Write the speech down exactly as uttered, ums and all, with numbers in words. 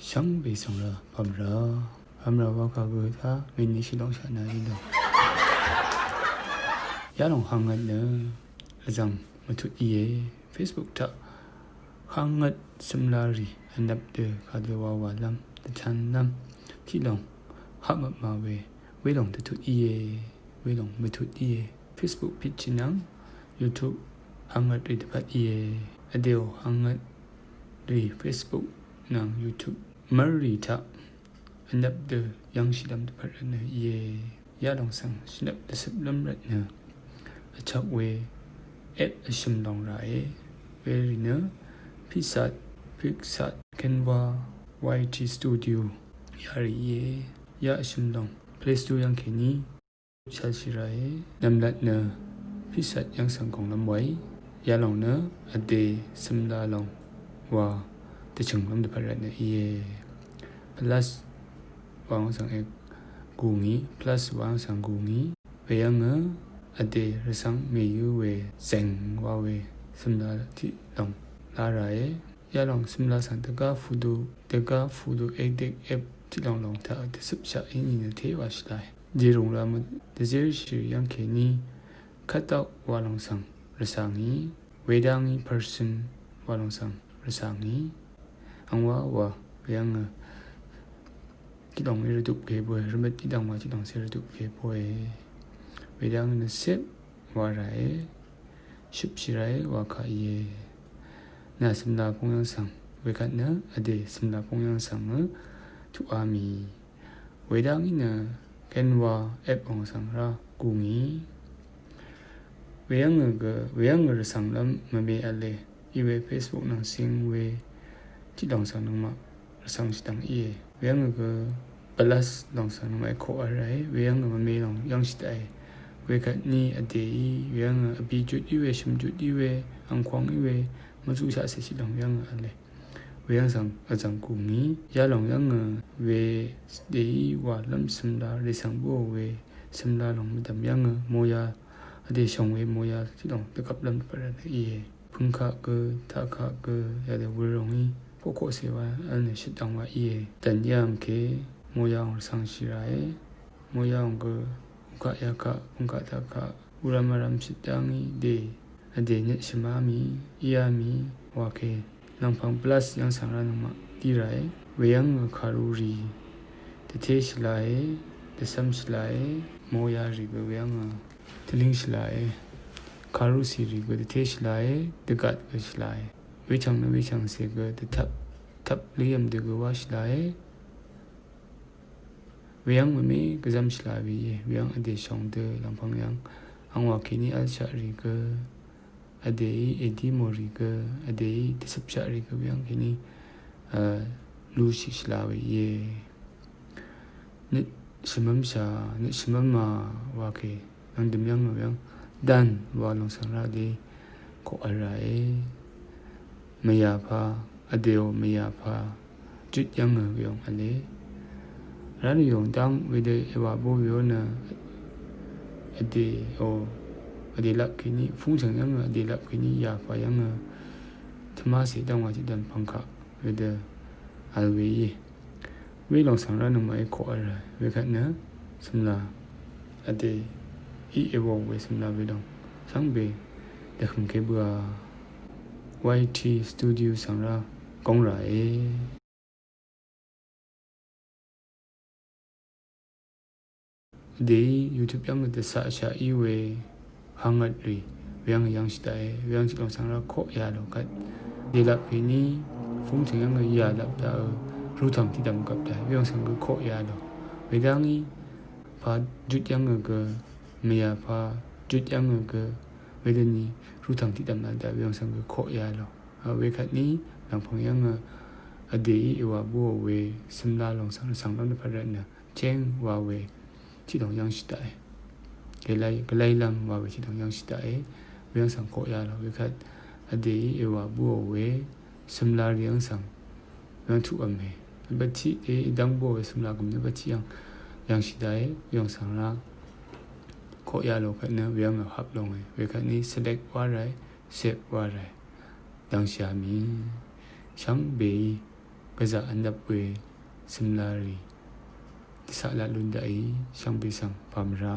Shvngbe svng rá pvmrá, pvmrá wa kagø tá mèní shì lòng shaq nà í lòng. Yalòng hangvt nø vzv̀ng mvtut íe. Facebook taq hangvt svmla rì vnvp dø kadø wa wa lv́m dvtan lv́m tiq lòng haq mvpma we, we lòng dvtut íe, we lòng mvtut íe. Facebook page nvng YouTube hangvt rì dvpvt íe. Vdeo hangvt rì Facebook nvng YouTube mvrrì taq vnvp dø yv́ngshì lv́m dvpvt rvtnø íe. Yalòng svng shvnvp dvsøp lv́m rvtnø vchvk we app vshø̀m lòng ràe. Werì nø Pixart, Pixart, Canva, Y T Studio yarì íe. Ya vshø̀m lòng Play Store yv́ng kèní shvlshì ràe. Nv̀mlat nø Pixart yv́ng svng gòng lv́m waí. Yalòng nø vdè svmla lòng wa dvchø̀ng lv́m dvpvt rvtnø íe. Plus wa yv́ng svng e gù ngì, plus wa yv́ng svng gù ngì. Weyv́ngø vdè rvsvng mèyǿ we zèng wa we svmla tiq lòng lá ràe. Yalòng svmla svng dvgá fudu, dvgá fudu ekdek ep tiq lòng lòng taq dvsøpshaq í nìnø té wa shvlae. Dèrùng ra mø dvzérshì yv́ng kèní cut out wa lòng svng rvsvng í, wedv́ng í person wa lòng svng rvsvng í. Angwa wa weyv́ngø tiq lòng í rvdup ke boe, rvmøt í dv̀ng wa tiq lòng cé rvdup ke boe. Wedv́ng nø sep wa ràe, shøpshì ràe wa kaq íe. Nà svmla pung yv́ng svng wekvt nø vdè svmla pung yv́ng svng tuq á mì. Wedv́ng í nø Canva app ong svng rá gù ngì. Weyv́ngø gø, weyv́ngø rvsvng lv́m mvme v̄le. Iwe Facebook nvng sing we tiq lòng svng nøngmaq rvsvng shvdvng íe. Weyv́ngø gø plus lòng svng nøngmaq koq v̄l ràe. Weyv́ngø mvme lòng yv́ng shvdvng íe. Wekvt ní vdè í, weyv́ngø vbì jut í we, shø̀m jut í we, angkwang í we, mvzuqshaq cè shvdvng weyv́ngø v̄le. Weyv́ng svng vzv̀ng kù ngì. Yalòng yv́ngø we dèí wà lv́m cø̀mla rècv̀ng bǿò we cø̀mla lòng mvdv̀m yv́ngø moya vdè shòng we moya tiq lòng dvgvp lv́m dvpvt rvt nø íe. Pø̀ngkaq gø, taqkaq gø, yadø wur lòng í poqkoqcè wa vl nø shøtdv̀ng wa íe. Dv̀n yv́ngke moya ong rvcv̀ngshì ràe. Moya ong gø pø̀ngkaq yakaq, pø̀ngkaq taqkaq, uram aram shøtdv̀ngí dè vdè nøt shvmá mì, íá mì, wake. Nvngpvng plus yv́ng svng rá nøngmaq dí ràe. Weyv́ngø kàrurì dvté shvlae, dvcv́m shvlae, moyarì gø weyv́ngø tvlíng shvlae. Kàrucìrì gø dvté shvlae, dvgat gø shvlae. Wechv̀ng nø wechv̀ngcè gø dvtvp, tvp liyv̀m dø gø wá shvlae. Weyv́ng mvme gvzv́m shvla we íe, weyv́ng vdè shòng dø lv̀ngpv̀ng yv́ng angwà kèní v́lshaq rì gø, vdèí èdí mò rì gø, vdèí dvcøpshaq rì gø, weyv́ng kèní, a, lushì shvla we íe. Nøt shvmv́mshà, nøt shvmv́mà wa kè. Nvng dø̀m yv́ng nø yv́ng dv̀n wa lòng svng rá dé koq vl ràe. Mvyà pà, vdèò mvyà pà jøt yv́ngø weyòng v̄le. Vrá nø yòng dv́ng wedø èwà bó weó nø vdèò vdè lap kèní, fúngchv̀ng yv́ngø vdè lap kèní yà pà yv́ngø tvmá cè dv́ngwa tiqdv̀n pv̀ngkaq wedø vl we íe. Welòng svng rá nøngmaqí koq vl ràe. Wekvt nø cø̀mlà vdè í èwò we cø̀mlà welòng shvngbe dvhø̀m ke bøà Y T Studio svng rá góng ràe. Vdèí YouTube yv́ng dvcaqshaq í we hangvt rì weyv́ng yv́ngshì daqe, weyv́ng tiq lòng svng rá koq ya lò kvt. Vdè lap kèní fúngchv̀ng yv́ng yà lap daqø, rútv̀ng tiqdv̀m gvp daqe, weyv́ng svng gø koq ya lò. Wedv́ngí pà jut yv́ngø gø, mvyà pà jut yv́ngø gø, wedøni rútv̀ng tiqdv̀m lap daqe, weyv́ng svng gø koq ya lò. A, wekvt ní lv̀ngpv̀ng yv́ngø vdèí èwà bǿò we cø̀mlà lòng svng rvcv̀ng lv́m dvpvt rvt nø Cheng wa we tiq lòng yv́ngshì daqe. Gvlai, gvlailv́m wa we tiq lòng yv́ngshì daqe. Weyv́ng svng koq ya lò wekvt vdèí èwà bǿò we cø̀mlà rì yv́ng svng weyv́ng tuq v̄me. Nvbat tiq dèí èdv́ng bǿò we cø̀mlà gø̀m nvbat tiq yv́ng yv́ngshì daqe. Weyv́ng svng rá koq ya lò kvt nø weyv́ng vhap longe. Wekvt ní select wa ràe, save wa ràe. Dvngshà mì shvngbeí gvzà vnvp we cø̀mlarì dvcaq laq lún daqì shvngbe svng pà mvrá